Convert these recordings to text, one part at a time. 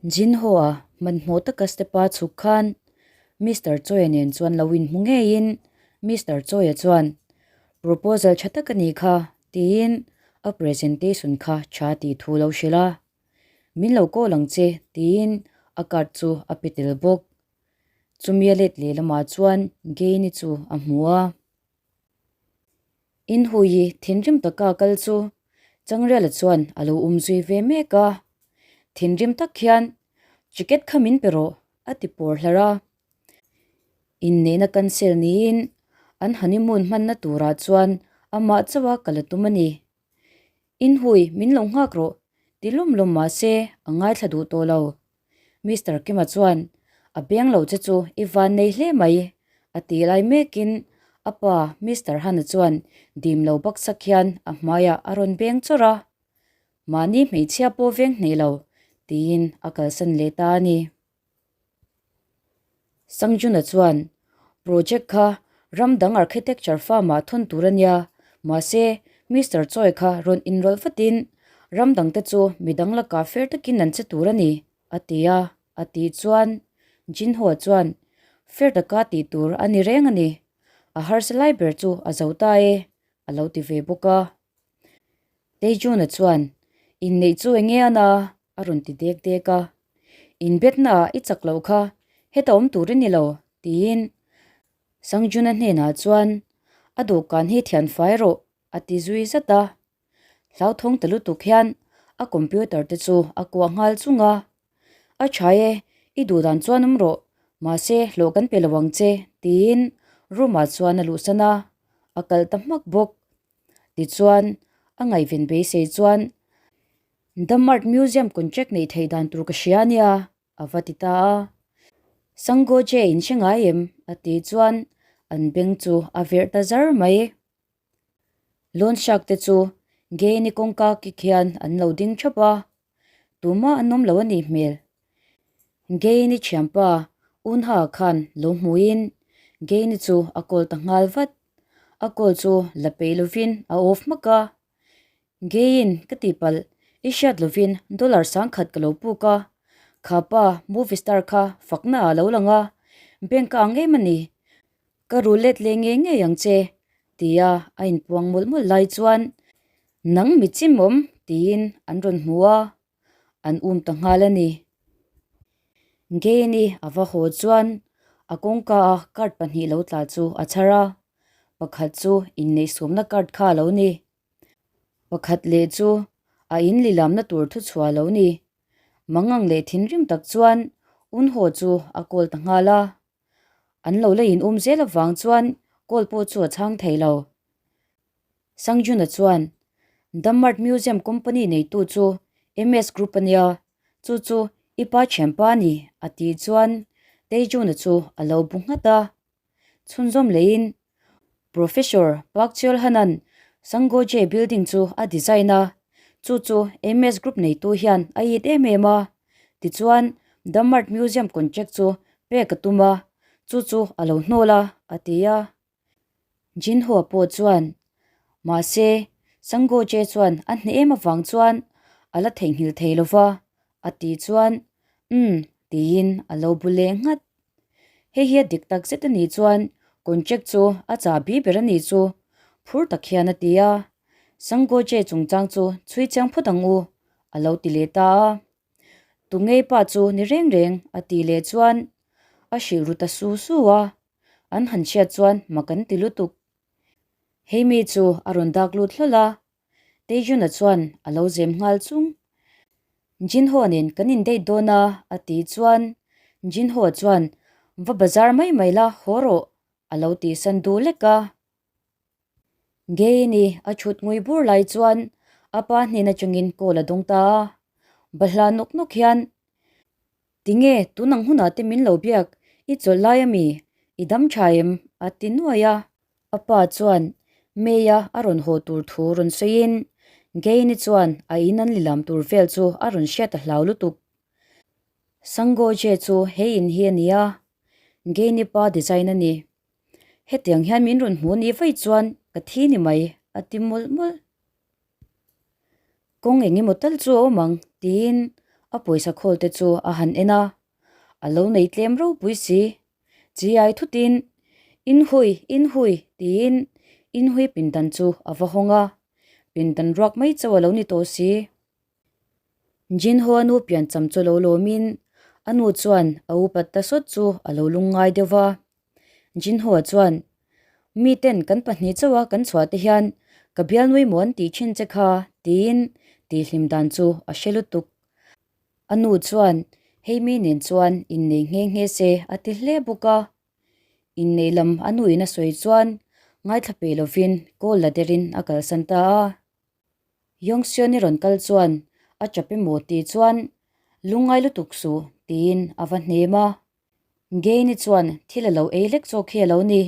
Jinho-a hmanhmawh taka step-a chhuk khan Mister Choi-a nen chuan lo inhmu ngeiin Mister Choi-a chuan Proposal tha tak a nih kha tiin a presentation kha tha tih thu lo hrilh a. Min lo call ang che tiin a card chu a pe tel bawk. Chumi a let leh lamah chuan Gain-i chu a hmu a. Inhui thinrim taka kal chu Changrela chuan a lo um zui ve mek a. Thinrim tak hian Ticket kha min pe rawh a ti pawr hlarh a. Inneihna cancel niin an honeymoon hmanna turah chuan amah chauha kal a tum a ni. Inhui min lo nghak rawh ti lawm lawm mah se a ngaithla duh tawh lo. Mister Kima chuan a beng lo che chu i van nei hle mai a ti lai mekin a pa Mister Hana chuan dim lo baksak hian a hmaiah a rawn beng chawrh a. Mahni hmeichhia pawh veng hneh lo tiin a kalsan leh ta a ni. Sangjuna chuan project kha ram dang architecture firm ah thawn tur a nia, mahse Mister Choi kha rawn inrawlh vatin ram dang te chu midang lakah fair takin an che tur a ni, a ti a, a tih chuan Jinho chuan fair taka tih tur a ni reng a ni, a harsa lai ber chu a zo ta e, a lo ti ve bawk a. Taejuna chuan inneih chu enge a na? a rawn ti dek dek a. Inbetna ah i chak loh kha heta awm tur i ni lo tiin Sangjuna hnenah chuan a dawhkan hi thian fai rawh a ti zui zat a. Hlauthawng ta lutuk hian a computer te chu a kuah nghal chung a. A tha e, i duh dan chuan awm rawh, mahse hlawh kan pe lo ang che tiin room ah chuan a luhsan a, a kalh ta hmak bawk. Tichuan a ngaihven beisei chuan The Mart Museum contract neih theih dan tur ka hria ania, a va ti ta a. Sangoje in hre ngai em? a ti chuan an beng chu a verh ta zar mai. Loan shark te chu Gain-i kawngka kik hian an lo ding thap a, tumah an awm lo a nih hmel. Gain-i thianpa Unha khan lo hmuin Gain-i chu a call ta nghal vat. A call chu la peih lovin a off hmak a. Geiin ka tihpalh, i hriat lovin dollar sangkhat ka lo puk a, kha pa movie star kha fakna ah lo lang a, bank a ang em a ni, ka rul let leh ngei ngei ang che, tia a inpuang mawlh mawlh lai chuan nang mi chimawm tiin an rawn hmu a, an um ta nghal a ni. Geini a va haw chuan a kawngka a card pahnih lo tla chu a chhar a, pakhat chu inneihsawmna card kha a lo ni. Pakhat leh chu a in lilamna tur thu chhuah lo ni. Mangang leh thinrim tak chuan Unho chu a call ta nghal a. An lo la in um zel avang chuan call pawh chu a chhang thei lo. Sangjuna chuan Dammart Museum Company neitu chu MS Group a nia, chu chu i pa thianpa a ni a tih chuan Taejuna chu a lo bu nghat a. Chhunzawm leiin Professor Park Cheol-han-a'n Sanggoje Building chu a design a, chu chu MS Group neitu hian a it em em a. Tichuan, Dammart Museum contract chu pek a tum a, chu chu a lo hnawl a, a ti a. Jinho pawh chuan, Mahse, Sanggoje chuan a hneh em avang chuan a la theihnghilh thei lo va, a tih chuan, Umm, tiin a lo bu leh nghat. Hei hi a dik tak zet a nih chuan contract chu a chahbi ber a nih chu phur tak hian a ti a. Sangoje chungchang chu chhui chiang phawt ang u a lo ti leh ta a. Tungei pa chu ni reng reng a tih leh chuan a hrilh ru ta su su a, an han hriat chuan mak an ti lutuk. Hei mi chu a rawn dak lut hlawl a, Taejun-a chuan a lo zem nghal chung. Jinho nen kan in date dawn a, a tih chuan Jinho chuan va bazar mai mai la haw rawh a lo tihsan duh lek a. Gain-i a chhut ngui bur lai chuan a pa hnen atangin call a dawng ta a, bahla nawk nawk hian Tinge tun ang hunah te min lo biak i chawlh lai ami? I dam tha em? a ti nuai a. A pa chuan May-a a rawn haw tur thu rawn sawiin Gain-i chuan a in an lilam tur vel chu a rawn hriat a hlau lutuk. Sangoje chu he in hi a ni a, Gain-i pa design a ni. Hetiang hian min rawn hmu ni vaih chuan ka thi ni mai, a ti mawlh mawlh. Kawng eng emaw tal chu a awm ang, tiin A pawisa khawl te chu a han en a, a lo nei tlem ropui si. Chiai thutin, Inhui, inhui, tiin inhui pindan chu a va hawng a, pindan ruak mai chauh a lo ni tawh si. Jinho a nu piancham chu lo lawmin a nu chuan a upat ta sawt chu a lo lungngai deuh va. Jinho chuan, Miten kan pahnih chauha kan chhuah te hian ka bialnui maw an tih thin che kha, tiin tihhlim dan chu a hre lutuk. A nu chuan, Hei mi nen chuan innei nghe nghe se a ti hle bawk a. Innei lam a nuin a sawi chuan ngaithla pe lovin call la derin a kalsan ta a. Yongseon-i rawn kal chuan a chap emaw tih chuan lungngai lutuk suh tiin a va hnem a. Gain-i chuan thil a lo ei lek zawk hi a lo ni.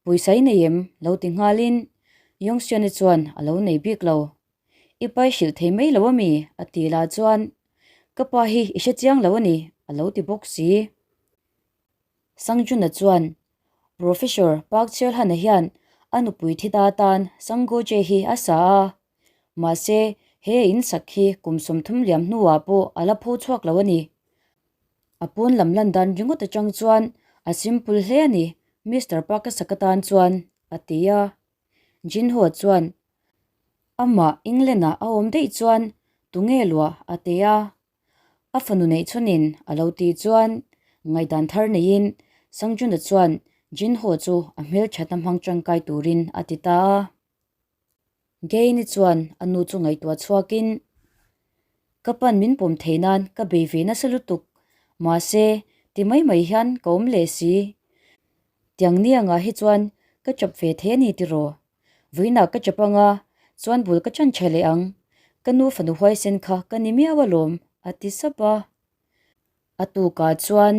Pawisa i nei em? lo ti nghalin Yongseon-i chuan a lo nei bik lo. I pa i hrilh thei mai lo a mi? a ti lah chuan Ka pa hi i hre chiang lo a ni a lo ti bawk si. Sangjuna chuan Professor Park Cheol-han-a hian a nupui thi ta tan Sanggoje hi a sa a, mahse he a insak hi kum 30 liam hnuah pawh a la pho chhuak lo a ni. A pawn lam lan dan ringawt atang chuan a simple hle a ni, Mister Park-a sak atan chuan a ti a. Jinho chuan amah England-ah a awm daih chuan tunge luah a ti a. A fanu neih chhunin a lo tih chuan ngaihdan thar neiin Sangjuna chuan Jinho chu a hmelthatna hmang tangkai turin a ti ta a. Gain-i chuan a nu chu ngaihtuah chhuakin, Ka pan min pawm thei nan ka bei ve nasa lutuk, mahse ti mai mai hian ka awm leh si. Tiang ni angah hi chuan ka chap ve thei a ni tiraw? Vawiinah ka chap anga chuan bul ka chan tha leh ang, ka nu fanu huaisen kha ka ni miau alawm, a ti sap a. A tukah chuan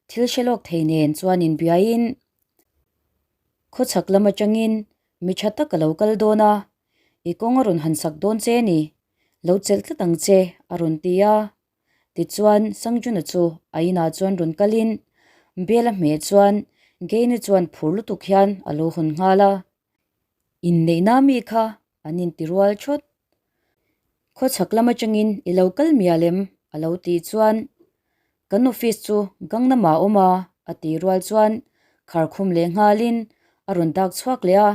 thil hre lawk thei nen chuan inbiaiin khawchhak lam atangin mi tha tak a lo kal dawn a, i kawng a rawn han sak dawn che ni, lo chelh tlat ang che, a rawn ti a. Tichuan Sangjuna chu a inah chuan rawn kalin bel a hmeh chuan Gain-i chuan phur lutuk hian a lo hawn nghal a. Inneihna mi kha an inti rual thawt. Khawchhak lam atangin i lo kal mial em? a lo tih chuan kan office chu Gangnam ah a awm a a tih rual chuan kharkhum leh nghalin a rawn dak chhuak leh a.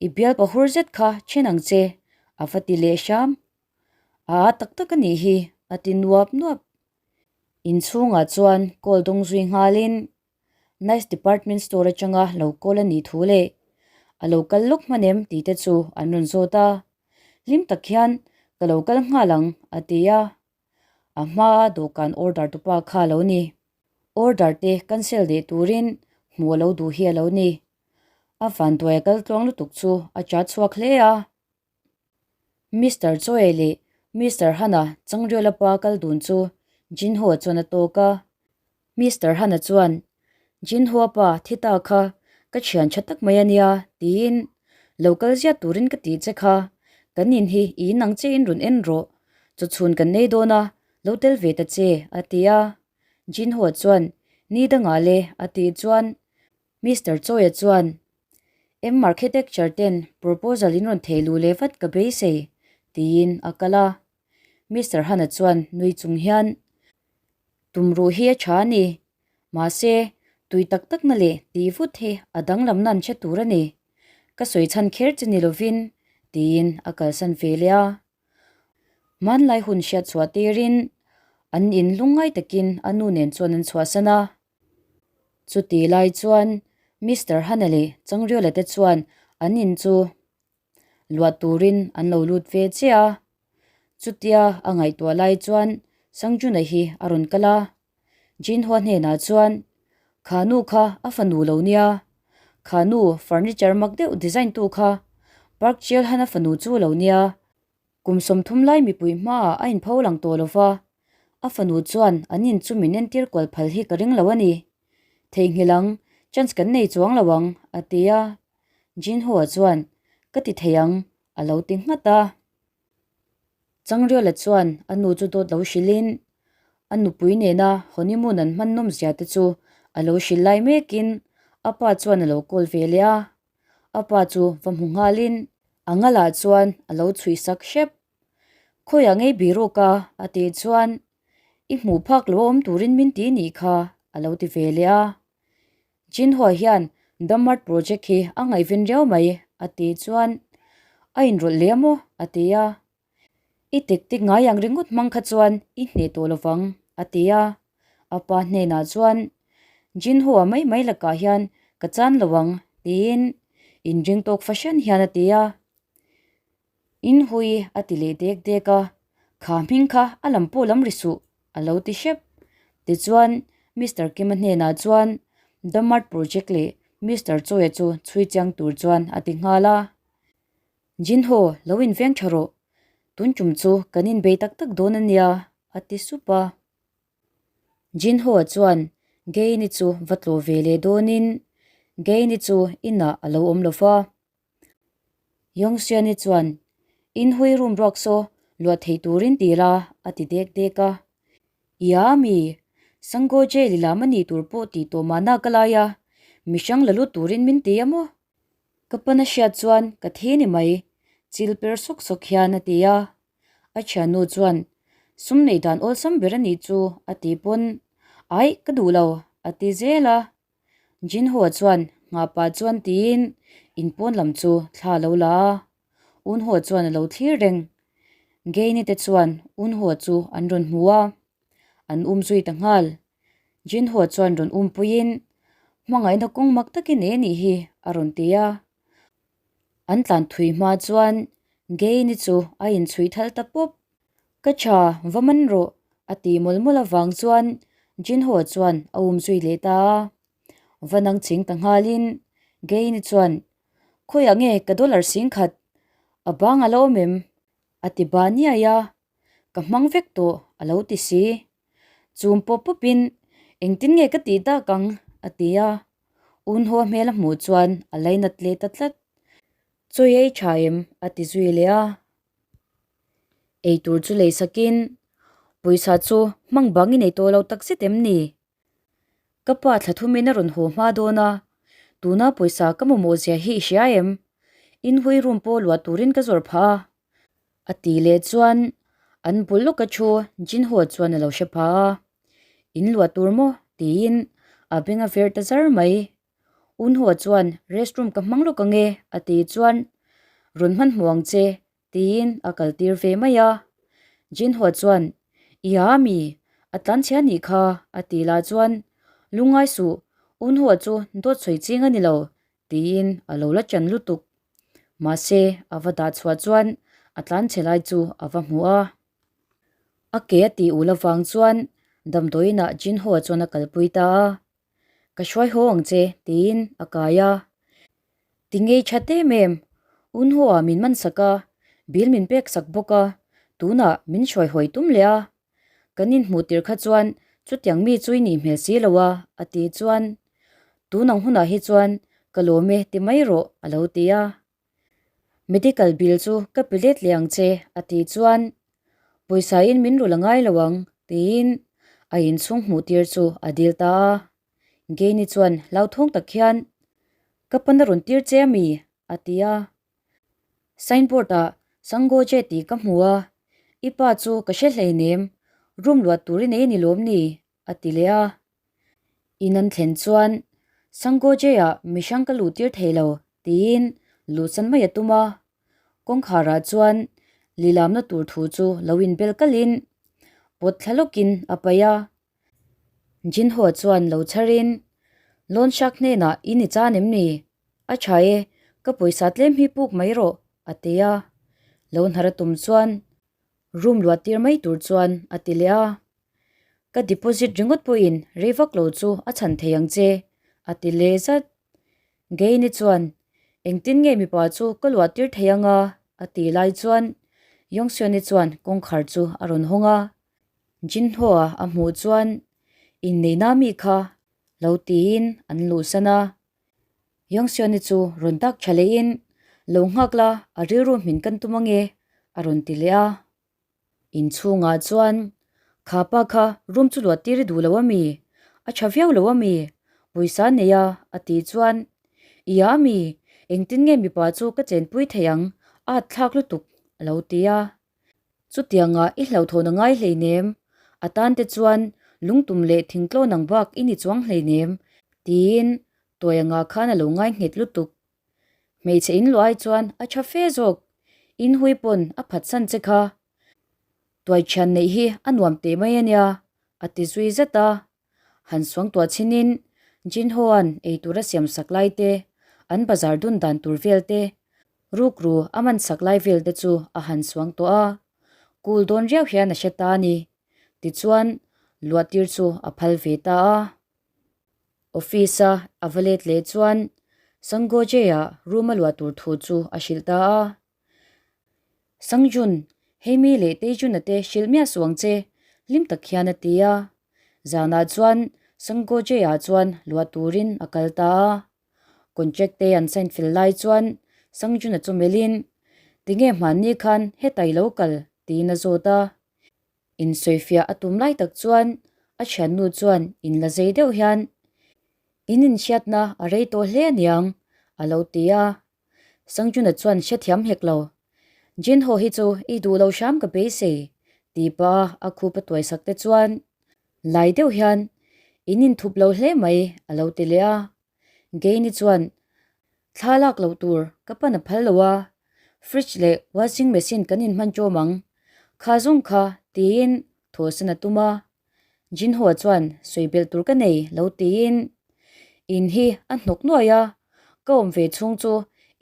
I bial pahur zet kha then ang che a va ti leh hram. A a tak tak a nih hi a ti nuap nuap. Inchhungah chuan call dawng zui nghalin Nice department store atanga lo call a nih thu leh a lo kal lawk hman em tih te chu an rawn zawt a. Hlim tak hian ka lo kal nghal ang a ti a. A hmaa dawhkan order tupa kha a lo ni. Order te cancel leh turin hmuh a lo duh hi a lo ni. A vanduai a kal tluang lutuk chu a chat chhuak hle a. Mister Choi leh Mister Han-a Changriola pa kal dun chu Jinho chuan a tawk a. Mister Han-a chuan, Jinho pa thi ta kha ka thian tha tak mai a nia, tiin lo kal ziat turin ka tih che kha, kan in hi i inang che in rawn en rawh, chawchhun kan nei dawn a, lo tel ve ta che, a ti a. Jinho chuan, Ni dangah le, a tih chuan Mister Choi-a chuan, M Architecture ten proposal in rawn thei luh leh vat ka beisei, tiin a kal a. Mister Hana chuan nui chung hian, Tumruh hi a tha a ni. Mahse, tui tak takna leh tih vut hi a danglamna an hre tur a ni. Ka sawi chhan kher che ni lovin, tiin a kalsan ve leh a. Hmanlai hun hriat chhuah tirin an in lungngai takin a nu nen chuan an chhuahsan a. Chuti lai chuan Mister Hana leh Changriola te chuan an in chu luah turin an lo lut ve chiah a. Chutia a ngaihtuah lai chuan Sangjuna hi a rawn kal a. Jinhua hnenah chuan, Kha nu kha a fanu lo nia. Kha nu furniture mak deuh design tu kha Park Cheol-han a fanu chu lo nia. Kum 30 lai mipui hmaah a inpho lang tawh lo va, a fanu chuan an in chu min entir kual phal hi ka ring lo a ni. Theihnghilh ang, chance kan nei chuang lo ang, a ti a. Jinho-a chuan, Ka ti thei ang, a lo ti nghat a. Changriola chuan a nu chu dawt lo hrilhin, a nupui nena honeymoon an hman nawmzia te chu a lo hrilh lai mekin a pa chuan a lo call ve leh a. A pa chu va hmu nghalin a ngalah chuan a lo chhuih sak hrep. Khawiah ngei biruk a? a tih chuan, I hmuh phak lo awm turin min ti nih kha, a lo ti ve leh a. Jinhua hian Damart project hi a ngaihven riau mai, a tih chuan, A inrawlh leh a maw? a ti a. I tek tek ngai ang ringawt hmang kha chuan i hneh tawh lovang, a ti a. A pa hnenah chuan, Jinhua mai mai lakah hian ka chan lo ang, tiin inring tawk fahran hian a ti a. In hui a ti leh dek dek a, kha hming kha a lam pawh lam ri suh, a lo ti hrep. Tichuan, Mister Kim-a hnenah chuan Damart project leh Mister Chawia chu chhui chiang tur chuan a ti nghal a. Jinho, lo inveng tha rawh. Tun tum chu kan inbei tak tak dawn a nia, a ti sup a. Jinho-a chuan Gain-i chu va tlawh ve leh dawnin Gain-i chu inah a lo awm lo va. Yongxian-i chuan, In hui room ruak saw luah thei turin ti la, a ti dek dek a. Ia mi, Sanggo jail i lam a nih tur pawh tih tawh mahna ka lai a, mihrang la lut turin min ti a maw? Ka pana hriat chuan ka thi ni mai, chil per sawk sawk hian a ti a. A thiannu chuan, Sum neih dan awlsam ber a nih chu, a ti pawn, Aih, ka duh lo, a ti zel a. Jinhua chuan nghahpah chuan tiin in pawn lam chu thla a lo la a, Unhua chuan a lo thlir reng. Gaini te chuan Unhua chu an rawn hmu a, an um zui ta nghal. Jinhua chuan rawn um puiin, Hmangaihna kawng mak takin e nih hi, a rawn ti a. An tlan thui hma chuan Gaini chu a inchhuih thal ta pawp. Ka tha, va man rawh, a ti mawlh mawlh avang chuan Jinho chuan a um zui leh ta a. Va nang ching ta nghalin Gaini chuan, Khawiah nge ka dollar 10,000? A bang a la awm em? a ti ba niai a, Ka hmang vek tawh, a lo ti si. Chum pawp pawpin, Engtin nge ka tih tak ang? a ti a. Unho hmel a hmuh chuan a lainat leh ta tlat. Chawi ei tha em? a ti zui leh a. Eitur chu lei sakin, Pawisa chu hmang bang i nei tawh lo tak zet em ni? Ka pa thla thumin a rawn haw hma dawn a, tuna pawisa ka mamawh zia hi i hria em? Inhui room pawh luah turin ka zawrh phah a. A ti leh chuan an bul lawka thu Jinho chuan a lo hre phah a, In luah tur maw? tiin a beng a ver ta zar mai. Unhua chuan restroom ka hmang lawk ange a ti chuan rawn hmanhmawh ang che tiin a kal tir ve mai a. Jinhua chuan I ha mi, a tlan chhia nih kha a ti lah chuan lungngai suh Unhua chu dawt sawi ching a ni lo tiin a lo la chan lutuk. Mahse a va dah chhuah chuan a tlan chhe lai chu a va hmu a. A ke a tih ul avang chuan damdawiinah Jinhua chuan a kalpui ta a. Ka hruai haw ang che, tiin a kai a. Ti ngei that em em, Unhua min man sak a, bill min pek sak bawk a, tunah min hruai hawi tum leh a. Kan inhmuh tir kha chuan chutiang mi chu i nih hmel si lo a, a ti chuan, Tun ang hunah hi chuan ka lawm e ti mai rawh, a lo ti a. Medical bill chu ka pe let leh ang che, a tih chuan, Pawisa in min rul a ngai lo ang, tiin a inchhung hmuh tir chu a dil ta a. Gaini chuan hlauthawng tak hian, Ka pan a rawn tir che ami? a ti a. Signboard ah Sangoje tih ka hmu a, i pa chu ka hre hleinem, room luah tur i nei a ni lawm ni? a ti leh a. In an thlen chuan Sangoje-ah mihrang ka luh tir thei lo tiin luhsan mai a tum a. Kawngkharah chuan lilamna tur thu chu lo inbel kalhin pawt thla lawkin a paih a. Jinho chuan lo chharin, Loan shark hnenah i ni chan em ni? A tha e, ka pawisa tlem hi puk mai rawh, a ti a. Lo hnar a tum chuan Room luah tir mai tur chuan a ti leh a. Ka deposit ringawt pawhin rei vak lo chu a chhan thei ang che, a ti leh zat. Gaine chuan, Engtin nge mipa chu ka luah tir thei ang a? a ti lai chuan Yongseon-i chuan kawngkhar chu a rawn hawng a. Jinho-a a hmuh chuan, Inneihna mi kha lo tiin an luhsan a. Yongseon-i chu rawn dak tha lehin, Lo nghak la, a rilru hmin kan tum ange, a rawn ti leh a. Inchhungah chuan, Kha pa kha room chu luah tir i duh lo a mi? A tha viau lo a mi? Pawisa nei a, a tih chuan, I a mi? Engtin nge mipa chu ka chenpui thei ang? A at thlak lutuk, a lo ti a. Chutianga i hlauhthawn a ngai hleinem, a tan te chuan lungtum leh thingtlawn ang bak i ni chuang hleinem, tiin tuai anga khan a lo ngai nghet lutuk. Hmeichhe in luah ai chuan a tha fe zawk, in hui pawn a phatsan che kha. Tuai thian neih hi a nuam teh mai a nia, a ti zui zet a. Han suangtuah chhinin Jinho-a'n eitur a siam sak lai te, an bazar dun dan tur vel te, rukru a man sak lai vel te chu a han suang tawh a, kul dawn riau hian a hre ta a ni. Tichuan, luahtir chu a phal ve ta a. Office-a a va let leh chuan Sangoje-ah room a luah tur thu chu a hrilh ta a. Sangjun, hei mi leh Taejun-a te hrilh miah suh ang che, hlim tak hian a ti a. Zanah chuan Sanggoje-ah chuan luah turin a kal ta a. Contract te an sign fel lai chuan Sangjun-a chu melhin, Tinge hmanni khan heta i lo kal? tiin a zawt a. Insawifiah a tum lai tak chuan a thiannu chuan inla zei deuh hian, In inhriatna a rei tawh hle aniang, a lo ti a. Sangjuna chuan hrethiam hek lo. Jinho hi chu i duh lo hram ka beisei, tih pah a a khup a tuai sak te chuan lai deuh hian in inthup lo hle mai a lo ti leh a. Gaini chuan thla lak loh tur ka pan a phal lo a, fridge leh washing machine kan inhman ṭawm ang, kha zawng kha tiin thawhsan a tum a. Jinho chuan sawi belh tur ka nei lo tiin in hi a hnawk nuai a, ka awm ve chhung chu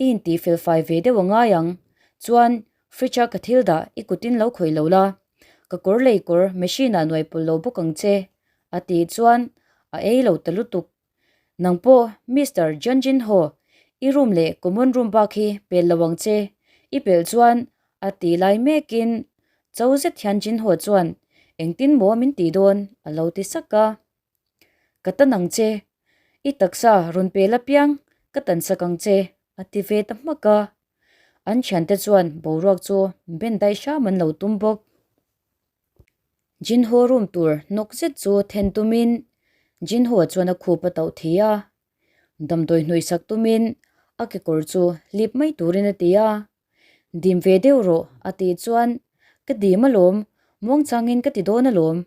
i intih fel fai ve deuh a ngai ang, chuan fridge a ka thil dah i kutin lo khawih lo la, ka kawr lei kawr machine ah nuai pawlh lo bawk ang che a tih chuan a ei lo ta lutuk. Nang pawh Mister John Jinho i room leh common room bak hi pel lo ang che, i pelh chuan a ti lai mekin cho zet hian Jinho chuan engtin maw min tih dawn a lo ti sak a. Ka tan ang che, i taksa rawn pel apiang ka tan sak ang che a ti ve ta hmak a. An thiante chuan boruak chu ben daih hram an lo tum bawk. Jinho room tur hnawk zet chu then tumin Jinho chuan a khup a tauh thei a, damdawi hnawih sak tumin a kekawr chu hlip mai turin a ti a, Dim ve deuh rawh a tih chuan Ka dim alawm, muangchangin ka ti dawn alawm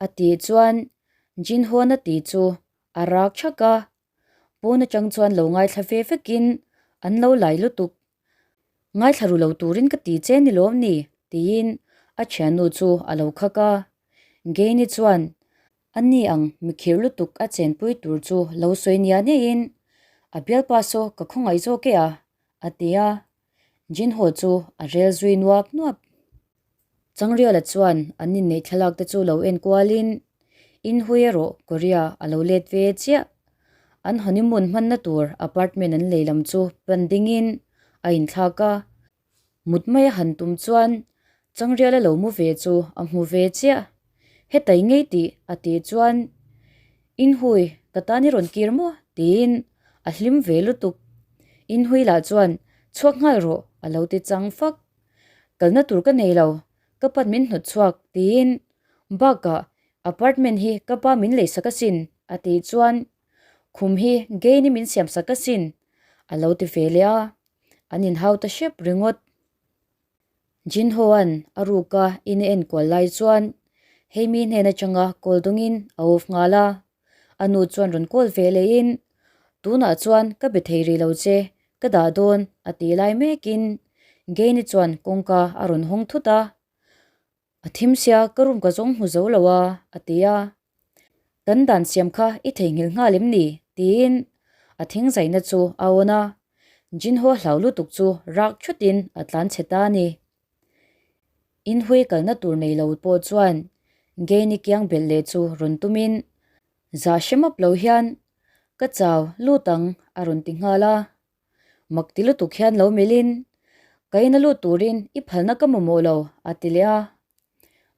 a tih chuan Jinho-an a tih chu a rak thak a, pawn atang chuan lo ngaithla ve vekin an lo lai lutuk. Ngaithla ru lo turin ka ti che ni lawm ni? tiin a thiannu chu a lo khak a. Gaini chuan a ni ang mikhir lutuk a chenpui tur chu lo sawi nia niahin a bialpa saw ka khawngaih zawk e a, a ti a. Jinho chu a rel zui nuap nuap. Changriala chuan an inneih thlalak te chu lo en kualin Inhui erawh Korea a lo let ve chiah. An honeymoon hmanna tur apartment an lei lam chu pan dingin a inthlak a, mut mai a han tum chuan Changriala lo mu ve chu a hmu ve chiah. Hetai ngei tih a tih chuan Inhui ka tan i rawn kir maw? tiin a hlim ve lutuk. Inhui lah chuan chhuak nghal rawh a lo ti chang fak. Kalna tur ka nei lo, ka pan min hnawt chhuak tiin bakah apartment hi ka pa min lei sak asin a tih chuan khum hi gain i min siam sak asin a lo ti ve leh a, an inhau ta hrep ringawt. Jinho-a'n a ruka in a enkual lai chuan Heimi hnen atanga call dawngin a off nghal a, A nu chuan rawn call ve lehin, Tunah chuan ka be thei rih lo che, ka dah dawn, a tih lai mekin Gaini chuan kawngka a rawn hawng thut a. A thim sia ka room ka zawng hmu zo lo a, a ti a. Kan dan siam kha i theihnghilh nghal em ni? tiin a thing zaina chu a awn a. Jinho hlau lutuk chu rak thutin a tlan chhe ta a ni. Inhui kalna tur nei lo pawh chuan Gaini kiang belh leh chu rawn tumin zah hre map lo hian ka chau lut ang a rawn ti nghal a. Mak ti lutuk hian lo melhin ka ina lut turin i phalna ka mamawh lo a ti leh a.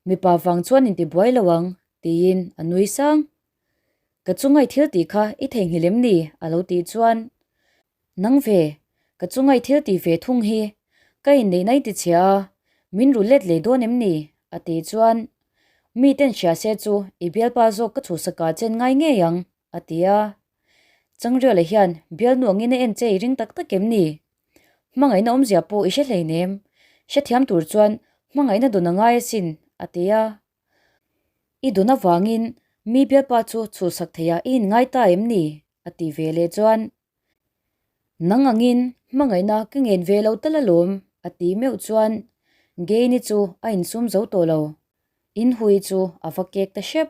Mipa vang chuan intibuai lo ang tiin a nui sang. Ka chunga i thil tih kha i theihnghilh em ni a lo tih chuan Nang ve, ka chunga i thil tih ve thung hi, ka inneih na i ti chhia a, min ru let leh dawn em ni? a tih chuan, Mi ten hria se chu i bialpa zawk ka chhuhsakah chen ngai ngei ang, a ti a. Changriala hian bialnu angin a en che i ring tak tak em ni? Hmangaihna awmzia pawh i hre hleinem, hrethiam tur chuan Hmangaihna dun a ngai asin, a ti a. I dun avangin mi bialpa chu chhuhsak theiah i inngai ta em ni? a ti ve leh chuan. Nang angin hmangaihna ka ngen ve lo tal alawm, a ti meuh chuan Gain-i chu a insum zo tawh lo. Inhui chu a va kek ta hrep.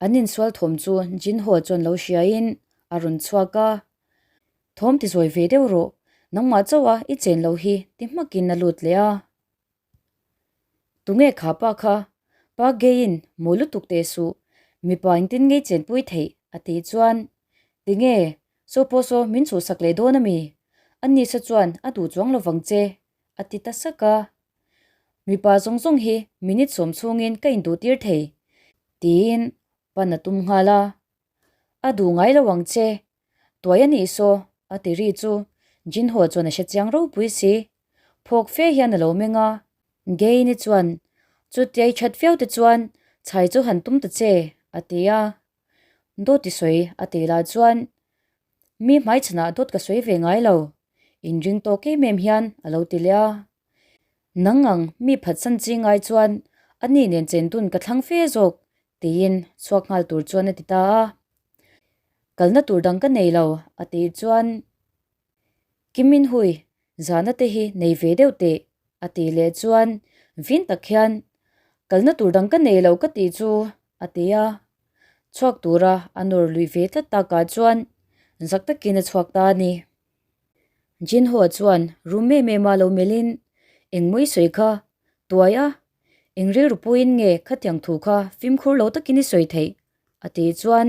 An insual thawm chu Jinho chuan lo hriain a rawn chhuak a, Thawm ti zawi ve deuh rawh, nangmah chauh a i chen lo hi ti hmakin a lut leh a. Tunge kha pa kha? Pa Geiin mawi lutuk teh suh, mipa engtin ngei chenpui theih a tih chuan, Tinge, saw pawh saw min chhuhsak leh dawn ami? A nisa chuan a duh chuang lovang che a ti ta sak a. Mipa zawng zawng hi minute sawm chhungin ka induhtir thei tiin pan a tum nghal a. A duh ngai lo ang che, tuai a nih saw a ti ri chu Jinho chuan a hre chiang ropui si. Phawk fe hian a lo meng a. Gain-i chuan chutia i that viau te chuan chhai chu han tum ta che a ti a. Dawt i sawi a tih lah chuan mi hmaichhanah dawt ka sawi ve ngai lo, inring tawk em em hian a lo ti leh a. Nang ang mi phatsan chi ngai chuan a ni nen chen dun ka thlang fe zawk tiin chhuak nghal tur chuan a ti ta a. Kalna tur dang ka nei lo a tih chuan Kimin hui zahna te hi nei ve deuh teh a tih leh chuan vin tak hian kalna tur dang ka nei lo ka tih chu a ti a. Chhuak tura a nawr luih ve tlat takah chuan zak takin a chhuak ta a ni. Jinho chuan rum em em a lo melhin, Engmaw i sawi kha? Tuai a, eng rilru puiin nge khatiang thu kha fimkhur lo takin i sawi theih? a tih chuan,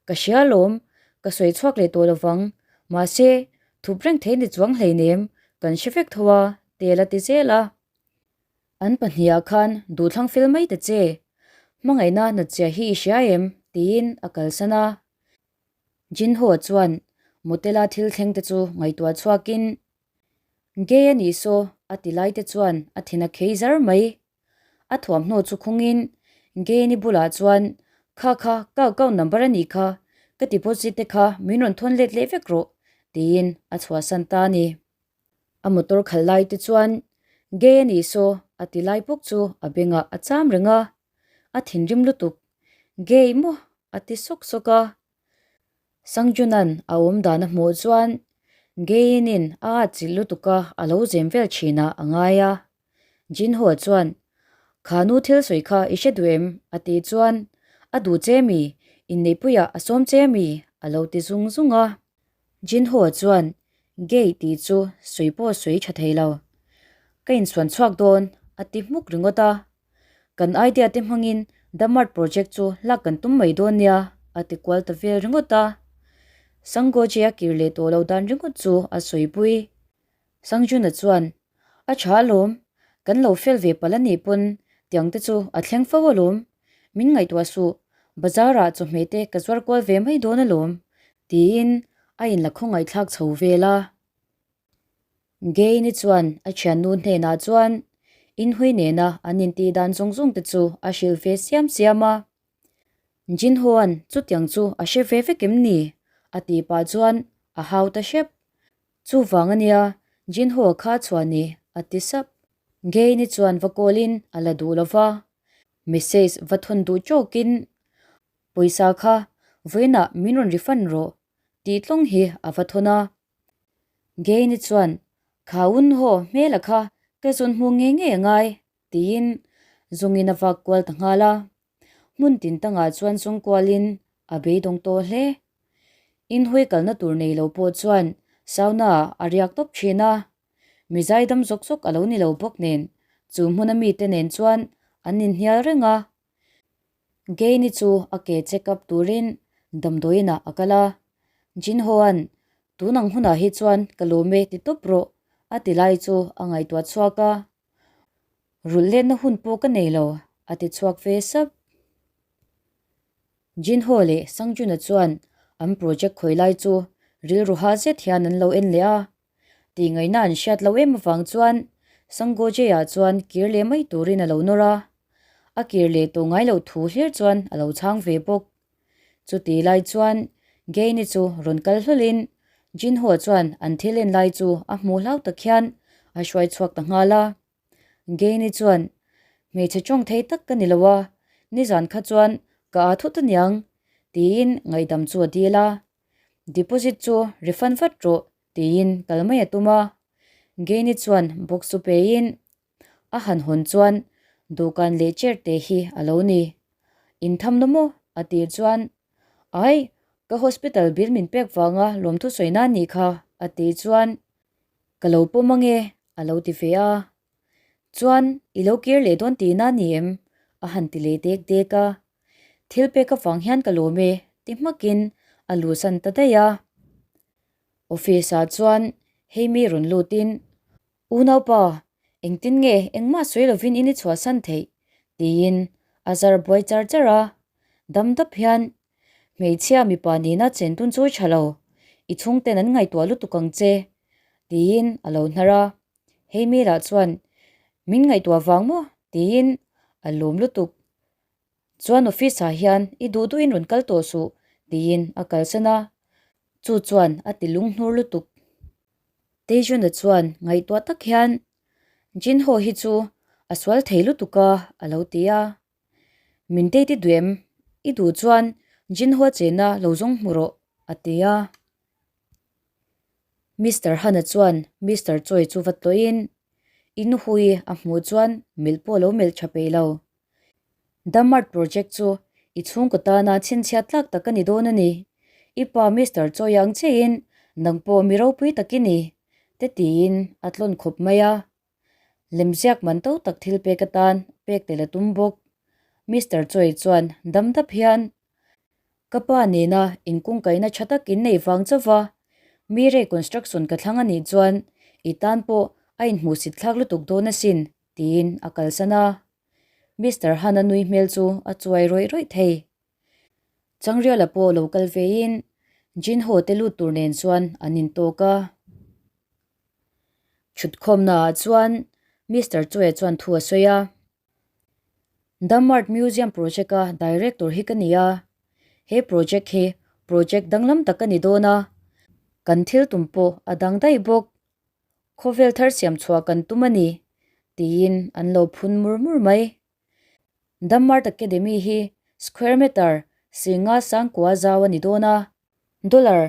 Ka hria alawm, ka sawi chhuak leh tawh lovang, mahse, thup reng thei ni chuang hleinem, kan hre vek tho a, tel a ti zel a. An pahniha khan duhthlang fel mai ta che, hmangaihna natchia hi i hria em? tiin a kalsan a. Jinho chuan Motela thil thleng te chu ngaihtuah chhuakin, Gay a nih saw a ti lai te chuan a thin a khei zar mai. A thuamhnaw chu khungin Gay-ni bulah chuan, Kha kha, ka account number a nih kha, ka deposit te kha min rawn thawn let leh vek rawh, tiin a chhuahsan ta a ni. A motor khalh lai te chuan, Gay a nih saw a ti lai bawk chu a bengah a cham reng a. A thinrim lutuk. Gay maw? a ti sawk sawk a. Sangjuna'n a awm dan a hmuh chuan Gay-in a atchilh lutuk a, a lo zem vel thin ah a ngai a. Jinho chuan, Kha nu thil sawi kha i hre duh em? a tih chuan, A duh che mi? Inneihpuiah a sawm che mi? a lo ti zung zung a. Jinho chuan Gay tih chu sawi pawh sawi tha thei lo. Ka insuan chhuak dawn a ti hmuk ringawt a. Kan idea te hmangin The Mart project chu lak kan tum mai dawn nia a ti kual ta vel ringawt a. Sangoji a kir leh tawh lo dan ringawt chu a sawipui. Sangjuna chuan, A tha alawm, kan lo fel ve palh a nih pawn tiang te chu a thleng fo alawm. Min ngaihtuah suh, bazar ah chawhmeh te ka zuar kual ve mai dawn alawm, tiin a inla khawngaihthlak chho vel a. Gain-i chuan a thiannu hnenah chuan inhui nena an intih dan zawng zawng te chu a hrilh ve siam siam a. Jinho-a'n chutiang chu a hre ve vek em ni? a tih pah chuan a hau ta hrep. Chuvang a nia, Jinho-a kha chhuah ni, a ti sap. Gain-i chuan va call-in a la duh lo va, message va thawn duh tawkin, Pawisa kha vawiinah min rawn refund rawh, tih tlawng hi a va thawn a. Gain-i chuan, Kha un haw hmela kha ka zawn hmu ngei ngei a ngai, tiin zawngin a vak kual ta nghal a. Hmun tin tangah chuan zawng kualin a beidawng tawh hle. Inhawi kalna tur nei lo pawh chuan sauna-ah a riak tawp thin a. Mi zaidam zawk zawk a lo ni lo bawk nen chu hmuna mite nen chuan an inhnial reng a. Gain-i chu a ke check up turin damdawiinah a kal a. Jinho-a'n, Tun ang hunah hi chuan ka lawm e ti tawp rawh, a ti lai chu a ngaihtuah chhuak a. Rulh letna hun pawh ka nei lo, a ti chhuak ve sap. Jinho leh Sangjuna chuan an project khawi lai chu rilru ha zet hian an lo en leh a. Tihngaihna an hriat loh em avang chuan Sangoje-ah chuan kir leh mai turin a lo nawr a. A kir leh tawh ngai loh thu hlir chuan a lo chhang ve bawk. Chuti lai chuan Gain-i chu rawn kal hlawlhin Jinho chuan an thil en lai chu a hmuh hlau tak hian a hruai chhuak ta nghal a. Gain-i chuan, Hmeichhe tawng thei tak ka ni lo a, nizan kha chuan ka aa thut aniang, tiin ngaihdam chu a dil a. Deposit chu refund vat rawh, tiin kal mai a tum a. Gain-i chuan box chu pein a han hawn chuan dawhkan leh chair te hi a lo ni. Inthamna maw? a tih chuan Ai, ka hospital bill min pek vanga lawmthu sawi nan nih kha, a tih chuan Ka lo pawm ange, a lo ti ve a. Chuan i lo kir leh dawn tihna ni em? a han ti leh dek dek a. Thil pek avang hian ka lawm e, ti hmakin a luhsan ta daih a. Office ah chuan hei mi rawn lutin Unaupa, engtin nge engmah sawi lovin in i chhuahsan theih? tiin a zar buai char char a. Dam dap hian, Hmeichhia mipa nihna chen tun chu i tha lo, i chhungten an ngaihtuah lutuk ang che, tiin a lo hnar a. Hei mi lah chuan, Min ngaihtuah vang maw? tiin a lawm lutuk. Chuan office ah hian i duh duhin rawn kal tawh suh, tiin a kalsan a. Chu chuan a ti lunghnur lutuk. Taejun-a chuan ngaihtuah tak hian, Jinho hi chu a sual thei lutuk a, a lo ti a. Min date i duh em? I duh chuan Jinho chena lo zawng hmu rawh, a ti a. Mister Han-a chuan Mister Choi chu va tlawhin, I nuhui a hmuh chuan melh pawh a lo melh tha peih lo. Damart project chu i chhungkaw tana chhinchhiat tlak tak a ni dawn a ni. I pa Mister Choi ang chiahin nang pawh mi ropui tak i ni, te tiin a tlawn khawp mai a. Lemziak man to tak thil pek atan pek tel a tum bawk. Mister Choi chuan dam dap hian, Ka pa nena inkungkaihna tha tak in nei vang chauh va, mi rei construction ka thlang a nih chuan i tan pawh a inhmuhsit thlak lutuk dawn asin, tiin a kalsan a. Mister Han-a nui hmel chu a chuai rawih rawih thei. Changriala pawh lo kal vein Jinho te lut tur nen chuan an intawk a. Thutkhawmnaah chuan Mister Choi chuan thu a sawi a. Dam Art Museum project-a director hi ka ni a. He project hi project danglam tak a ni dawn a, kan thil tum pawh a dang daih bawk. Khawvel thar siam chhuah kan tum a ni, tiin an lo phun mur mur mai. Dam Art Academy hi square meter singa sangkua zau a ni dawn a. Dollar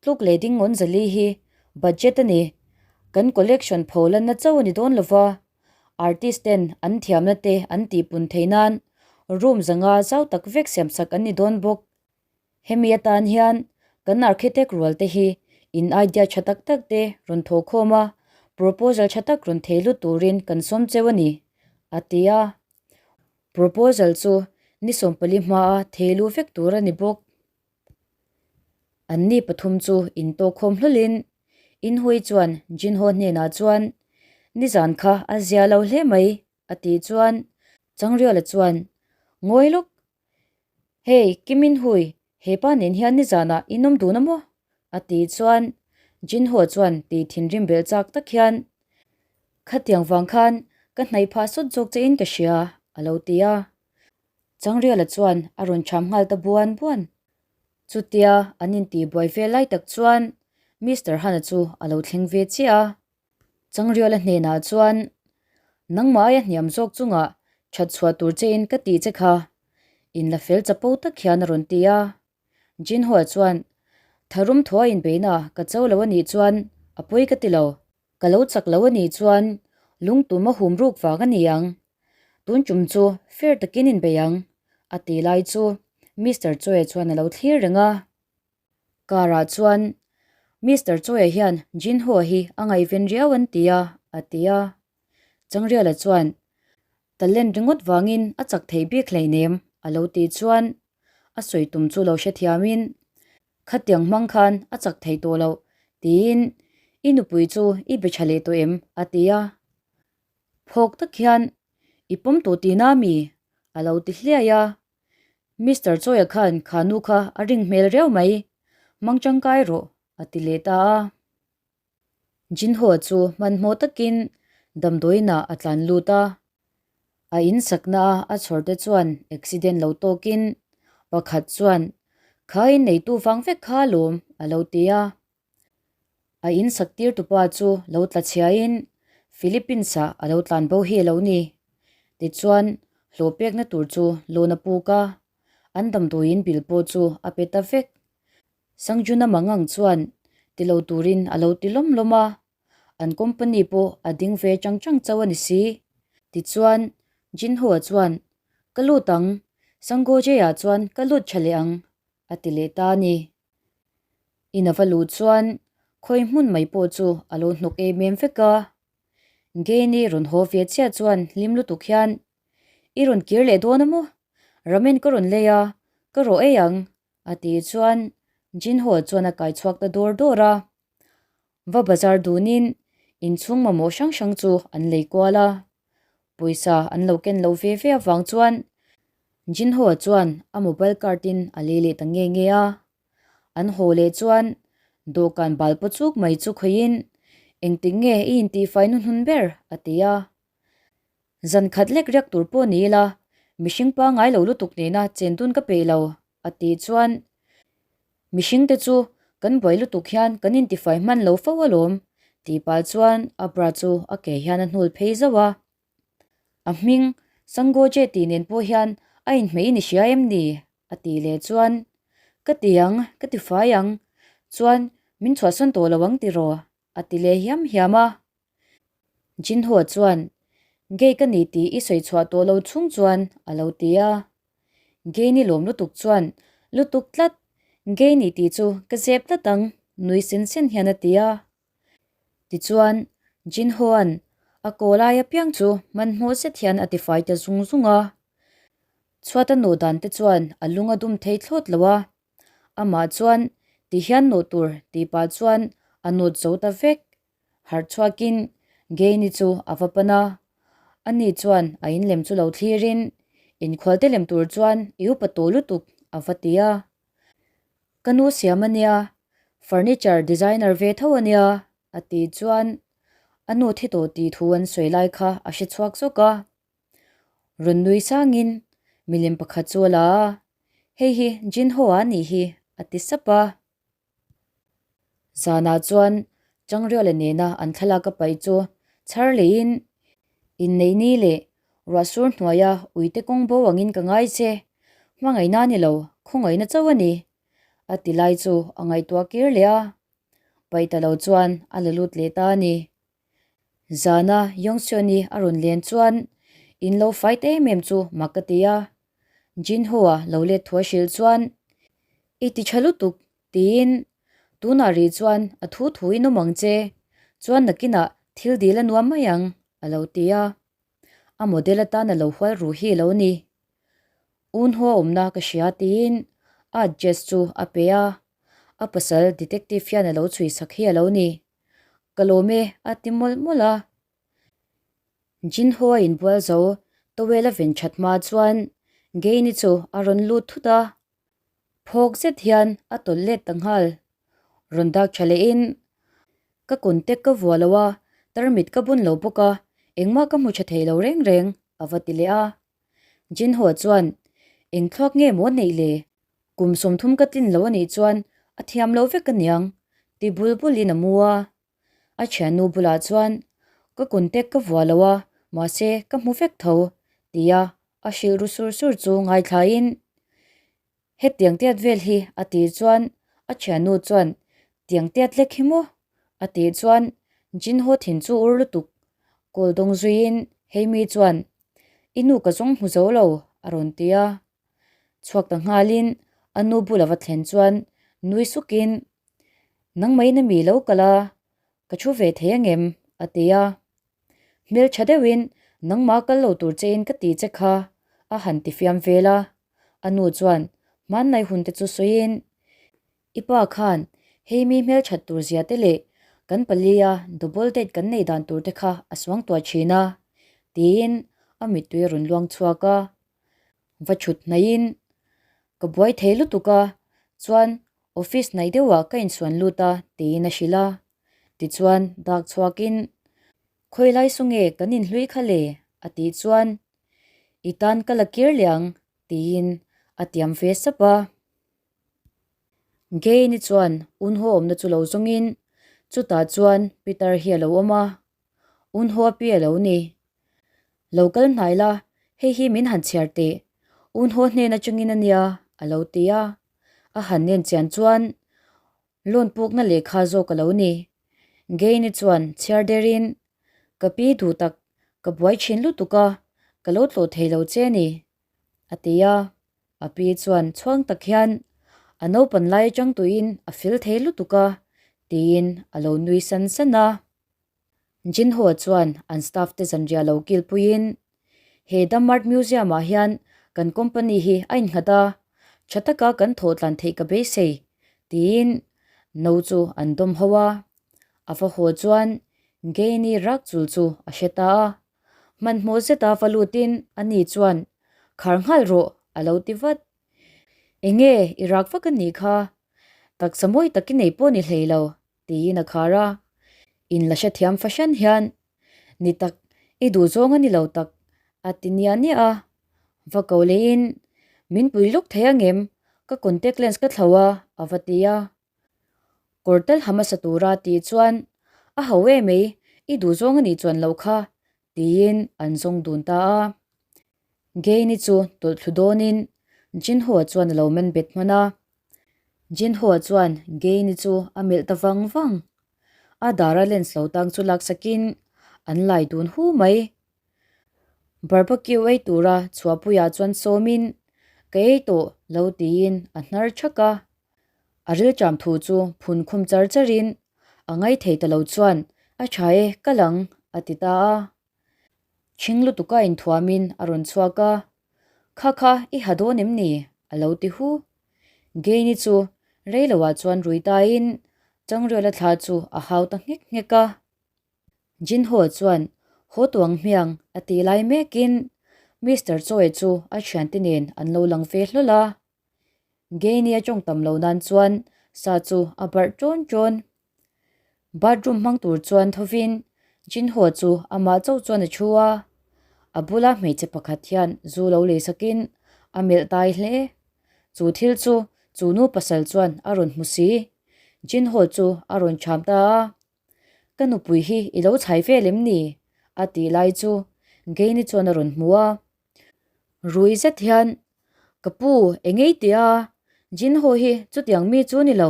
tluk leh ding ngawn zali hi budget a ni. Kan collection pho lanna chauh a ni dawn lo va, artist ten an thiamna te an tihpun theih nan room zanga zau tak vek siamsak an ni dawn bawk. Hemi atan hian kan architect rual te hi in idea tha tak tak te rawn thawh khawm a, proposal tha tak rawn thei lut turin kan sawm cheu a ni, a ti a. Proposal chu ni 14 hmaa thei luh vek tur a ni bawk. Anni pathum chu intawk khawm hlawlhin Inhui chuan Jinho hnenah chuan, Nizan kha a zia lo hle mai, a tih chuan Changriala chuan, Ngawi lawk, Hei, Kim In Hui, he pa nen hian nizanah in awm dun a maw? a tih chuan Jin Ho chuan tih thinrim belh chak tak hian, Khatiang vang khan ka hnaih phah sawt zawk che in ka hria, a lo ti a. Changriala chuan a rawn cham nghal ta buan buan. Chutia an intihbuai vel lai tak chuan Mister Han-a chu a lo thleng ve chiah a. Changriala hnenah chuan, Nangmah aia hniam zawk chungah that chhuah tur chein ka tih che kha, inla fel chapo tak hian a rawn ti a. Jinhua chuan, Tharum thaw a inbeina ka cho lo a nih chuan a pawi ka ti lo. Ka lo chak lo a nih chuan lungtum a hum ruk vang a ni ang. Tun tum chu fair takin inbei ang, a ti lai chu Mister Choi chuan a lo thlir reng a. Car ah chuan Mister Choi-a hian Jinho hi a ngaihven riau an ti a, a ti a. Changriala chuan Talent ringawt vangin a chak theih bik hleinem a lo tih chuan a sawi tum chu lo hrethiamin Khatiang hmang khan a chak thei tawh loh tiin I nupui chu i be tha leh tawh em? a ti a. Phawk tak hian I pawm tawh tihna mi? a lo ti hliai a. Mister Chawia khan kha nu kha a ring hmel riau mai, hmang tangkai rawh, a ti leh ta a. Jinho chu hmanhmawh takin damdawiinah a tlan lut a, a in sakna a a chhawr te chuan accident lo tawkin pakhat chuan kha in neitu vang vek kha alawm a lo ti a. A in sak tir tupa chu lo tla chhiain. Philippines-ah a lo tlan bo hi a lo ni. Tichuan, hlawh pekna tur chu loan a puk a, an damdawiin bill pawh chu a pe ta vek. Sangjuna Mangang chuan ti lo turin a lo ti lawm lawm a, an company pawh a ding ve chang chang chauh a ni si. Tichuan, Jinho-a chuan, Ka lut ang, Sangoje-ah chuan ka lut tha leh ang, a ti leh ta a ni. In a va luh chuan khawi hmun mai pawh chu a lo hnawk em em vek a. Geni rawn haw ve chiah chuan hlim lutuk hian, I rawn kir leh dawn a maw? Ramen ka rawn lei a, ka rawh ei ang, a tih chuan Jinho chuan a kai chhuak ta dawr dawr a. Va bazar dunin inchhung mamawh hrang hrang chu an lei kual a. Pawisa an lo ken lo ve ve avang chuan Jinho chuan a mobile card in a lei leh ta nge nge a. An haw leh chuan dawhkan bal paw chuk mai chu khawihin engtik nge i intihfai hnuhnun ber a ti a. Zan khat lek riak tur pawh ni ila mihring pangngai lo lutuk nena chen dun ka peih lo a tih chuan mihring te chu kan buai lutuk hian kan intifai hman lo fo alawm tih pah chuan a bra chu a ke hian a hnul phei zauh a. A hming Sangoje tih nen pawh hian a inhmeh in i hria em ni? a tih leh chuan ka ti ang, ka ti fai ang, chuan min chhuahsawn tawh lo ang tiraw? a ti leh hiam hiam a. Jinho chuan Gay ka ni tih i sawi chhuah tawh lo chhung chuan a lo ti a. Gay ni lawm lutuk chuan lutuk tlat, Gay ni tih chu ka zep tlat ang nui sen sen hian a ti a. Tichuan Jinho-a'n a kaw lai apiang chu hmanhmawh zet hian a tifai ta zung zung a. Chhuat a nawh dan te chuan a lung a dum thei thlawt lo a. Amah chuan ti hian nawh tur tih pah chuan a nawt zo ta vek. Harh chhuakin Gaini chu a va pan a, ani chuan a in lem chu lo thlirin inkhualte lem tur chuan i upa tawh lutuk a va ti a. Ka nu siam a nia, furniture designer ve tho a nia a tih chuan a nu thi tawh tih thu an sawi lai kha a hre chhuak zawk a. Rawn nui sangin milem pakhat chu a la a, hei hi Jinho-a a nih hi a ti sap a. Zanah chuan Changriala nena an thlalak a paih chu chhar leiin inneih ni leh ruahsur hnuaia uite kawng bo angin ka ngai che, hmangaihna a ni lo, khawngaihna chauh a ni, a ti lai chu a ngaihtuah kir leh a, paih ta lo chuan a la lut leh ta a ni. Zana Yongseon-i a rawn len chuan in lo fight em em chu mak ka ti a, Jinho-a lo let thu a hrilh chuan I ti tha lutuk tiin tunah rih chuan a thu thu in awm ang che, chuan nakinah thil dil a nuam mai ang a lo ti a. A model atan a lo hual ru hi a lo ni. Unho a awmna ka hria tiin a address chu a pe a, a pasal detective hian a lo chhui sak hi a lo ni. Ka lawm e a ti mawlh mawlh a. Jinho a inbual zo towel a ven that hma chuan Gaini chu a rawn lut thut a. Phawk zet hian a tawlh let ta nghal. Rawn dak tha lehin ka contact ka vuah lo a, tarmit ka bun lo bawk a, engmah ka hmu tha thei lo reng reng a va ti leh a. Jinho chuan eng thluak nge maw neih le? Kum 30 ka tlin lo a nih chuan a thiam lo vek aniang ti bul bulin a mu a. A thiannu bulah chuan ka contact ka vuah lo a, mahse ka hmu vek tho tia a hrilh ru sur sur chu ngaithlain hetiang tiat vel hi a tih chuan a thiannu chuan tiang tiat lek hi maw a tih chuan Jinho thin chu ur lutuk kawl dawng zuiin Heimi chuan i nu ka zawng hmu zo lo a rawn ti a. Chhuak ta nghalin a nu bula va thlen chuan nui sukin Nangmah in ami lo kal a, ka thu ve thei angem? a ti a. Hmeltha deuhin nangmah kal lo tur chein ka ti che kha a han ti fiam vel a. A nu chuan hmanlai hun te chu sawiin I pa khan hei mi hmelthat tur zia te leh kan palia double date kan nei dan tur te kha a suang tuah thin a tiin a mittui a rawn luang chhuak a. Va chhut hnaihin ka buai thei lutuk a, chuan office hnaih deuhah ka insuan lut a tiin a hrilh a. Tichuan dak chhuakin khawi lai saw nge kan inhlui kha le a tih chuan i tan ka la kir leh ang tiin a tiam ve sap a. Gain-i chuan unhaw awmna chu lo zawngin chutah chuan Peter hi a lo awm a. Unho a pi a lo ni. Lo kal hnai la, hei hi min han chhiar teh. Unho hnen atangin a nia, a lo ti a. A han nen chian chuan loan pukna lehkha zawk a lo ni. Gain-i chuan chhiar derin, Ka pi duh tak, ka buai thin lutuk a, ka lo tlawh thei lo che a ni, a ti a. A pi chuan chhuang tak hian, A naupan lai atang tuiin a fel thei lutuk a, tiin a lo nui san san a. Jinho chuan an staff te zanriah lo kilpuiin, He Dam Art Museum ah hian kan company hi a innghat a, tha taka kan thawh tlan theih ka beisei, tiin no chu an dawm ho a. A va haw chuan Gaini rak chul chu a hre ta a. Hmanhmawh zeta va lutin ani chuan, Khar nghal rawh, a lo ti vat. Enge i rak vak a nih kha? Taksa mawi tak i nei pawh ni hlei lo, tiin a khar a. In la hrethiam fahran hian, Ni tak, i duh zawng a ni lo tak, a ti niah niah a. Va ko leiin, Min pui lawk thei angem? Ka contact lens ka thlo a, a va ti a. Kawr tal ha hmasa tura tih chuan, A ho em ei, i duh zawng a nih chuan loh kha, tiin an zawng dun ta a. Gain-i chu tawlh thlu dawnin Jinho-a chuan a lo men bet hman a. Jinho-a chuan Gain-i chu a melh ta vang vang. A dara lens lo tang chu laksakin an lai dun hu mai. Barbecue ei tura chhuahpuiah chuan sawmin, Ka ei tawh lo tiin a hnar thak a. A rilṭam thu chu phun khum char charin a ngaithei ta lo chuan, A tha e, ka lang, a ti ta a. Chhing lutuka inthuamin a rawn chhuak a, Kha kha i ha dawn em ni? a lo ti hu. Gain-i chu rei loah chuan rui taiin Changrela thla chu a hau ta nghek nghek a. Jinho chuan haw tuang hmiang a tih lai mekin Mister Choi chu a thiante nen an lo lang ve hlawl a. Gain-i a tawng tam lo nan chuan sa chu a barh ṭawn ṭawn. Bathroom hmang tur chuan thovin Jinho chu amah chauh chuan a thu a, a bula hmeichhe pakhat hian zu lo lei sakin a melh tai hle. Chu thil chu chu nu pasal chuan a rawn hmu si. Jinho chu a rawn cham ta a, Ka nupui hi i lo chhai vel em ni? a tih lai chu Gaini chuan a rawn hmu a. Rui zet hian, Ka pu, engei tia? Jinho hi chutiang mi chu ni lo,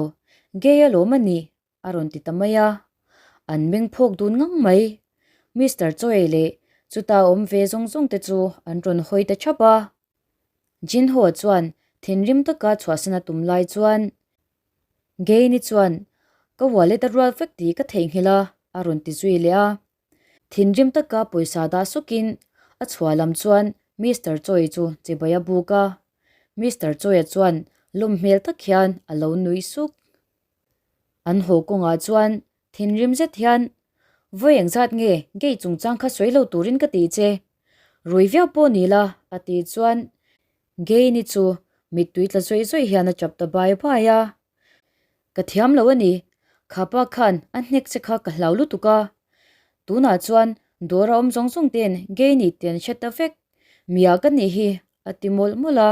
gay alawm a ni, a rawn ti ta mai a. An meng phawk dun ngang mai. Mister Choi leh chuta awm ve zawng zawng te chu an rawn hawi ta thap a. Jinho chuan thinrim taka chhuahsan a tum lai chuan Gaini chuan, Ka wallet a rual vek tih ka theihnghilh a, a rawn ti zui leh a. Thinrim taka pawisa dah sukin a chhuah lam chuan Mister Choi chu chibai a buk a. Mister Choi-a chuan lawm hmel tak hian a lo nui suk. An haw kawngah chuan thinrim zet hian, Vawi engzat nge gate chungchang kha sawi lo turin ka tih che? Rui viau pawh ni la, a tih chuan Gain-i chu mittui tla zawih zawih hian a chap ta bai bai a. Ka thiam lo a ni, kha pa khan a hnek che kha ka hlau lutuk a. Tunah chuan dawr a awm zawng zawng ten gay ni te an hre ta vek, mia ka nih hi a ti mawlh mawlh a.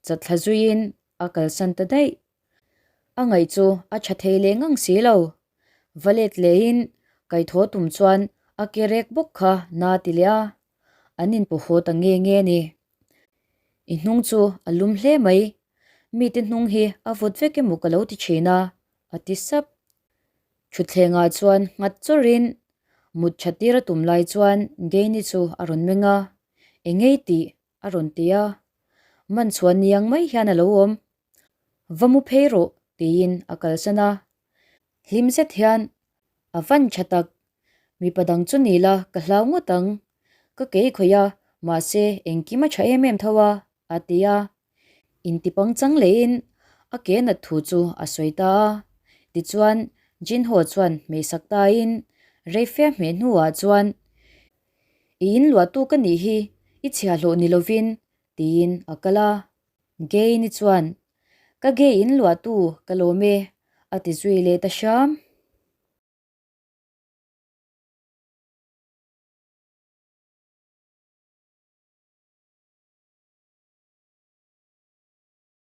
Chatthla zuiin a kalsan ta daih. A ngaih chu a tha thei leh ngang si lo. Va let lehin kaithaw tum chuan a ke rek bawk kha na ti leh a. An inpu haw ta nge nge a ni. I hnung chu a lum hle mai, mite hnung hi a vawt vek emaw ka lo ti thin a, a ti sap. Thutthlengah chuan nghat chawrin mut tha tir a tum lai chuan Gaini chu a rawn meng a, Engei tih? a rawn ti a. Man chhuan ni ang mai hian a lo awm. Va mu phei rawh tiin a kalsan a. Hlim zet hian a van tha tak, mipa dang chu ni la ka hlau ngawt ang, ka kei khawih a, mahse engkim a tha em em tho a, a ti a. Intipang chang lehin a ke nat thu chu a sawi ta a. Tichuan Jinho chuan hmeisak tain rei fe hmeh hnuah chuan, I inluahtu ka nih hi, i chhiahhlawh ni lovin, tiin a kal a. Gain-i chuan, Ka gay in luahtu ka lawm e, a ti zui leh ta hram.